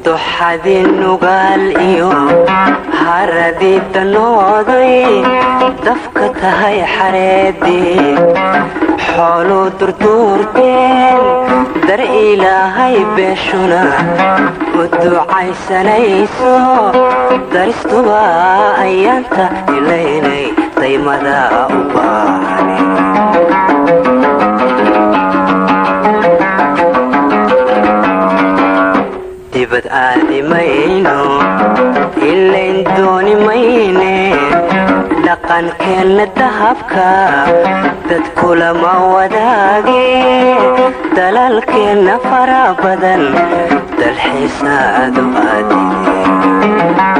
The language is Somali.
Duxadii Nugaal iyo haradii danooday, dafka tahay xareedii, xooluu durduurteen, dar Ilaahay beeshuna u ducaysanayso, daristuba ayaanta ilaynay daymada u baahane. Dibad aadi mayno, ilayn dooni mayne, dhaqankeenna dahabka dad kulama wadaage, dalaalkeenna fara badan dalxiisaadu aadine.